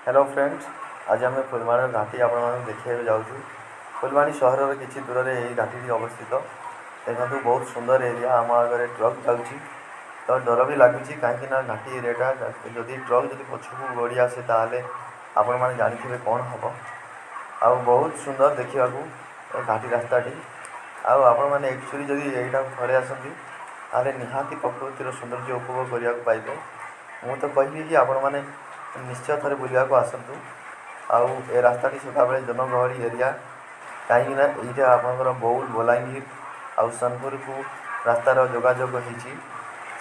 Hello friends, ଆଜି ଆମେ ଫୁଲବାଣୀର ଘାଟି ଆପଣମାନଙ୍କୁ ଦେଖାଇବାକୁ ଯାଉଛୁ। ଫୁଲବାଣୀ ସହରର କିଛି ଦୂରରେ ଏହି ଘାଟିଟି ଅବସ୍ଥିତ। ଦେଖନ୍ତୁ, ବହୁତ ସୁନ୍ଦର ଏରିଆ। ଆମ ଆଗରେ ଟ୍ରକ୍ ଯାଉଛି ତ ଡର ବି ଲାଗୁଛି, କାହିଁକି ନା ଘାଟି ଏରିଆଟା। ଯଦି ଟ୍ରକ୍ ଯଦି ପଛକୁ ଗଡ଼ି ଆସେ, ତାହେଲେ ଆପଣମାନେ ଜାଣିଥିବେ କ'ଣ ହେବ। ଆଉ ବହୁତ ସୁନ୍ଦର ଦେଖିବାକୁ ଏ ଘାଟି ରାସ୍ତାଟି। ଆଉ ଆପଣମାନେ ଆକ୍ଚୁଆଲି ଯଦି ଏଇଟାକୁ ଥରେ ଆସନ୍ତି, ତାହେଲେ ନିହାତି ପ୍ରକୃତିର ସୌନ୍ଦର୍ଯ୍ୟ ଉପଭୋଗ କରିବାକୁ ପାଇବେ। ମୁଁ ତ କହିବି କି ଆପଣମାନେ ନିଶ୍ଚୟ ଥରେ ବୁଲିବାକୁ ଆସନ୍ତୁ। ଆଉ ଏ ରାସ୍ତାଟି ସଦାବେଳେ ଜନଗହଳି ଏରିଆ, କାହିଁକିନା ଏଇଟା ଆପଣଙ୍କର ବୌଦ୍ଧ, ବଲାଙ୍ଗୀର ଆଉ ସୋନପୁରକୁ ରାସ୍ତାର ଯୋଗାଯୋଗ ହେଇଛି।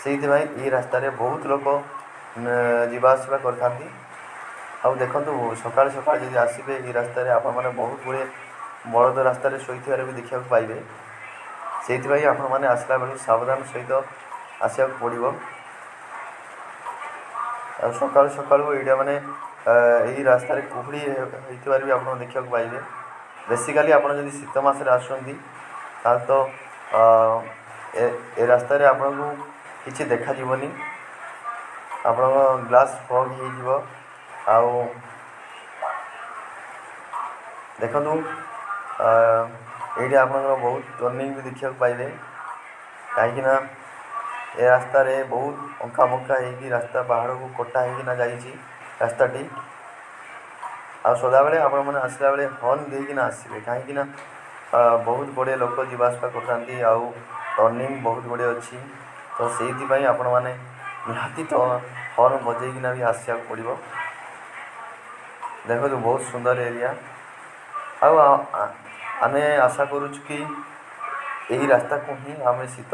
ସେଇଥିପାଇଁ ଏଇ ରାସ୍ତାରେ ବହୁତ ଲୋକ ଯିବା ଆସିବା କରିଥାନ୍ତି। ଆଉ ଦେଖନ୍ତୁ, ସକାଳୁ ସକାଳୁ ଯଦି ଆସିବେ, ଏଇ ରାସ୍ତାରେ ଆପଣମାନେ ବହୁତ ଗୁଡ଼ିଏ ବଳଦ ରାସ୍ତାରେ ଶୋଇଥିବାର ବି ଦେଖିବାକୁ ପାଇବେ। ସେଇଥିପାଇଁ ଆପଣମାନେ ଆସିଲା ବେଳକୁ ସାବଧାନ ସହିତ ଆସିବାକୁ ପଡ଼ିବ। ଆଉ ସକାଳୁ ସକାଳୁ ଏଇଟା ମାନେ ଏଇ ରାସ୍ତାରେ କୁହୁଡ଼ି ହେଇଥିବାର ବି ଆପଣ ଦେଖିବାକୁ ପାଇବେ। ବେସିକାଲି ଆପଣ ଯଦି ଶୀତ ମାସରେ ଆସୁଛନ୍ତି, ତାହେଲେ ତ ଏ ରାସ୍ତାରେ ଆପଣଙ୍କୁ କିଛି ଦେଖାଯିବନି, ଆପଣଙ୍କ ଗ୍ଲାସ୍ ଫଗ୍ ହେଇଯିବ। ଆଉ ଦେଖନ୍ତୁ, ଏଇଠି ଆପଣଙ୍କର ବହୁତ ଟର୍ଣ୍ଣିଂ ବି ଦେଖିବାକୁ ପାଇବେ, କାହିଁକିନା ଏ ରାସ୍ତାରେ ବହୁତ ଅଙ୍କା ବଙ୍କା ହେଇକି ରାସ୍ତା ପାହାଡ଼କୁ କଟା ହେଇକିନା ଯାଇଛି ରାସ୍ତାଟି। ଆଉ ସଦାବେଳେ ଆପଣମାନେ ଆସିଲା ବେଳେ ହର୍ନ ଦେଇକିନା ଆସିବେ, କାହିଁକିନା ବହୁତ ଗୁଡ଼ିଏ ଲୋକ ଯିବା ଆସିବା କରିଥାନ୍ତି ଆଉ ଟର୍ଣ୍ଣିଂ ବହୁତ ଗୁଡ଼ିଏ ଅଛି। ତ ସେଇଥିପାଇଁ ଆପଣମାନେ ନିହାତି ତ ହର୍ନ ବଜେଇକିନା ବି ଆସିବାକୁ ପଡ଼ିବ। ଦେଖନ୍ତୁ, ବହୁତ ସୁନ୍ଦର ଏରିଆ। ଆଉ ଆମେ ଆଶା କରୁଛୁ କି ଏହି ରାସ୍ତାକୁ ହିଁ ଆମେ ଶୀତ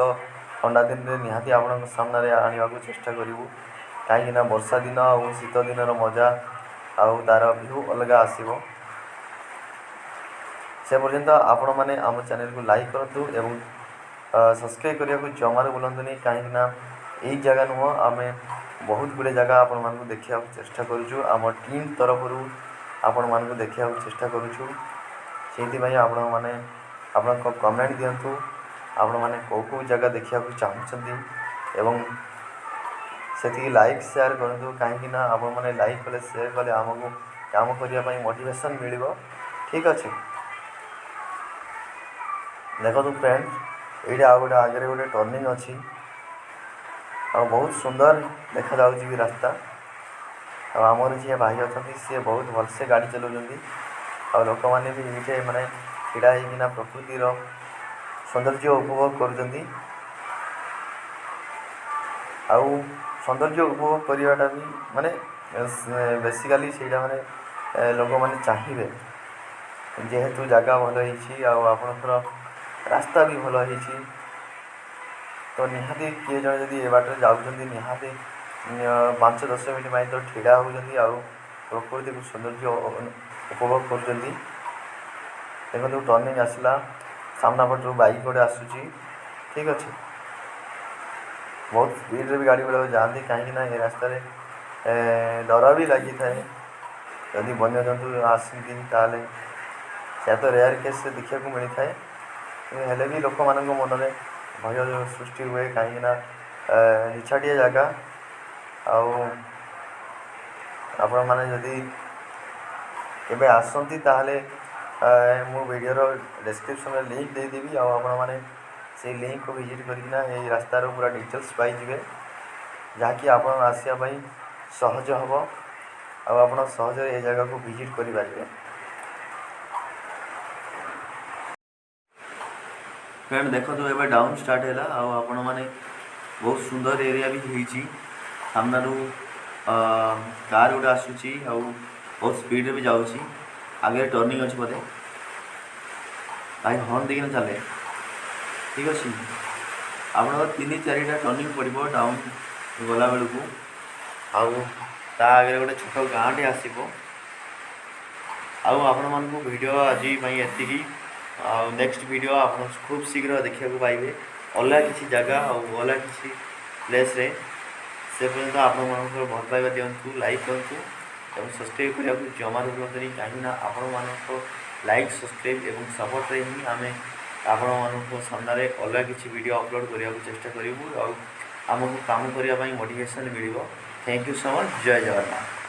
ଥଣ୍ଡା ଦିନରେ ନିହାତି ଆପଣଙ୍କ ସାମ୍ନାରେ ଆଣିବାକୁ ଚେଷ୍ଟା କରିବୁ, କାହିଁକିନା ବର୍ଷା ଦିନ ଆଉ ଶୀତ ଦିନର ମଜା ଆଉ ତା'ର ଭ୍ୟୁ ଅଲଗା ଆସିବ। ସେ ପର୍ଯ୍ୟନ୍ତ ଆପଣମାନେ ଆମ ଚ୍ୟାନେଲକୁ ଲାଇକ୍ କରନ୍ତୁ ଏବଂ ସବସ୍କ୍ରାଇବ୍ କରିବାକୁ ଜମାରୁ ଭୁଲନ୍ତୁନି, କାହିଁକିନା ଏଇ ଜାଗା ନୁହଁ, ଆମେ ବହୁତ ଗୁଡ଼ିଏ ଜାଗା ଆପଣମାନଙ୍କୁ ଦେଖିବାକୁ ଚେଷ୍ଟା କରୁଛୁ। ଆମ ଟିମ୍ ତରଫରୁ ଆପଣମାନଙ୍କୁ ଦେଖିବାକୁ ଚେଷ୍ଟା କରୁଛୁ। ସେଇଥିପାଇଁ ଆପଣମାନେ ଆପଣଙ୍କ କମେଣ୍ଟ ଦିଅନ୍ତୁ, ଆପଣମାନେ କେଉଁ କେଉଁ ଜାଗା ଦେଖିବାକୁ ଚାହୁଁଛନ୍ତି ଏବଂ ସେତିକି ଲାଇକ୍ ସେୟାର କରନ୍ତୁ, କାହିଁକିନା ଆପଣମାନେ ଲାଇକ୍ କଲେ, ସେୟାର କଲେ ଆମକୁ କାମ କରିବା ପାଇଁ ମୋଟିଭେସନ୍ ମିଳିବ। ଠିକ୍ ଅଛି। ଦେଖନ୍ତୁ ଫ୍ରେଣ୍ଡ, ଏଇଠି ଆଉ ଗୋଟେ ଆଗରେ ଗୋଟେ ଟର୍ଣ୍ଣିଂ ଅଛି ଆଉ ବହୁତ ସୁନ୍ଦର ଦେଖାଯାଉଛି ବି ରାସ୍ତା। ଆଉ ଆମର ଯିଏ ଭାଇ ଅଛନ୍ତି, ସିଏ ବହୁତ ଭଲସେ ଗାଡ଼ି ଚଲାଉଛନ୍ତି। ଆଉ ଲୋକମାନେ ବି ଏଇଠି ମାନେ ଛିଡ଼ା ହେଇକିନା ପ୍ରକୃତିର ସୌନ୍ଦର୍ଯ୍ୟ ଉପଭୋଗ କରୁଛନ୍ତି। ଆଉ ସୌନ୍ଦର୍ଯ୍ୟ ଉପଭୋଗ କରିବାଟା ବି ମାନେ ବେସିକାଲି ସେଇଟା ମାନେ ଲୋକମାନେ ଚାହିଁବେ। ଯେହେତୁ ଜାଗା ଭଲ ହେଇଛି ଆଉ ଆପଣଙ୍କର ରାସ୍ତା ବି ଭଲ ହେଇଛି, ତ ନିହାତି କିଏ ଜଣେ ଯଦି ଏ ବାଟରେ ଯାଉଛନ୍ତି, ନିହାତି 5-10 ମିନିଟ୍ ପାଇଁ ତ ଛିଡ଼ା ହେଉଛନ୍ତି ଆଉ ପ୍ରକୃତିକୁ ସୌନ୍ଦର୍ଯ୍ୟ ଉପଭୋଗ କରୁଛନ୍ତି। ଦେଖନ୍ତୁ, ଟର୍ଣ୍ଣିଂ ଆସିଲା, ସାମ୍ନା ପଟରୁ ବାଇକ୍ ଗୋଟେ ଆସୁଛି। ଠିକ୍ ଅଛି। ବହୁତ ସ୍ପିଡ଼ରେ ବି ଗାଡ଼ି ଗୁଡ଼ାକ ଯାଆନ୍ତି, କାହିଁକିନା ଏ ରାସ୍ତାରେ ଡର ବି ଲାଗିଥାଏ। ଯଦି ବନ୍ୟଜନ୍ତୁ ଆସନ୍ତି, ତାହେଲେ ସେୟା ତ ରେୟାର କେସ୍ରେ ଦେଖିବାକୁ ମିଳିଥାଏ। କିନ୍ତୁ ହେଲେ ବି ଲୋକମାନଙ୍କ ମନରେ ଭୟ ସୃଷ୍ଟି ହୁଏ, କାହିଁକିନା ନିଛାଟିଆ ଜାଗା। ଆଉ ଆପଣମାନେ ଯଦି କେବେ ଆସନ୍ତି, ତାହେଲେ ମୁଁ ଭିଡ଼ିଓର ଡେସ୍କ୍ରିପସନ୍ରେ ଲିଙ୍କ୍ ଦେଇଦେବି ଆଉ ଆପଣମାନେ ସେଇ ଲିଙ୍କ୍କୁ ଭିଜିଟ୍ କରିକିନା ଏଇ ରାସ୍ତାର ପୁରା ଡିଟେଲ୍ସ ପାଇଯିବେ, ଯାହାକି ଆପଣ ଆସିବା ପାଇଁ ସହଜ ହେବ ଆଉ ଆପଣ ସହଜରେ ଏ ଜାଗାକୁ ଭିଜିଟ୍ କରିପାରିବେ। ଫ୍ରେଣ୍ଡ, ଦେଖନ୍ତୁ, ଏବେ ଡାଉନ୍ ଷ୍ଟାର୍ଟ ହେଲା। ଆଉ ଆପଣମାନେ ବହୁତ ସୁନ୍ଦର ଏରିଆ ବି ହେଇଛି। ସାମ୍ନାରୁ କାର୍ ଗୋଟେ ଆସୁଛି ଆଉ ବହୁତ ସ୍ପିଡ଼ରେ ବି ଯାଉଛି। ଆଗରେ ଟର୍ଣ୍ଣିଂ ଅଛି ବୋଧେ। ଭାଇ ହର୍ନ ଦେଇକିନା ଚାଲେ। ଠିକ୍ ଅଛି। ଆପଣଙ୍କର ତିନି ଚାରିଟା ଟର୍ଣ୍ଣିଂ ପଡ଼ିବ ଡାଉନ୍ ଗଲାବେଳକୁ ଆଉ ତା ଆଗରେ ଗୋଟେ ଛୋଟ ଗାଁଟେ ଆସିବ। ଆଉ ଆପଣମାନଙ୍କୁ ଭିଡ଼ିଓ ଆଜି ପାଇଁ ଏତିକି। ଆଉ ନେକ୍ସଟ ଭିଡ଼ିଓ ଆପଣ ଖୁବ୍ ଶୀଘ୍ର ଦେଖିବାକୁ ପାଇବେ ଅଲଗା କିଛି ଜାଗା ଆଉ ଅଲଗା କିଛି ପ୍ଲେସ୍ରେ। ସେ ପର୍ଯ୍ୟନ୍ତ ଆପଣମାନଙ୍କର ଭଲ ପାଇବା ଦିଅନ୍ତୁ, ଲାଇକ୍ କରନ୍ତୁ ଏବଂ ସବସ୍କ୍ରାଇବ୍ କରିବାକୁ ଜମାରୁ ଭୁଲନ୍ତୁନି, କାହିଁକିନା ଆପଣମାନଙ୍କ ଲାଇକ୍, ସବସ୍କ୍ରାଇବ୍ ଏବଂ ସପୋର୍ଟରେ ହିଁ ଆମେ ଆପଣମାନଙ୍କ ସାମ୍ନାରେ ଅଲଗା କିଛି ଭିଡ଼ିଓ ଅପଲୋଡ଼ କରିବାକୁ ଚେଷ୍ଟା କରିବୁ ଆଉ ଆମକୁ କାମ କରିବା ପାଇଁ ମୋଟିଭେସନ୍ ମିଳିବ। Thank you so much. Jay Jagannath.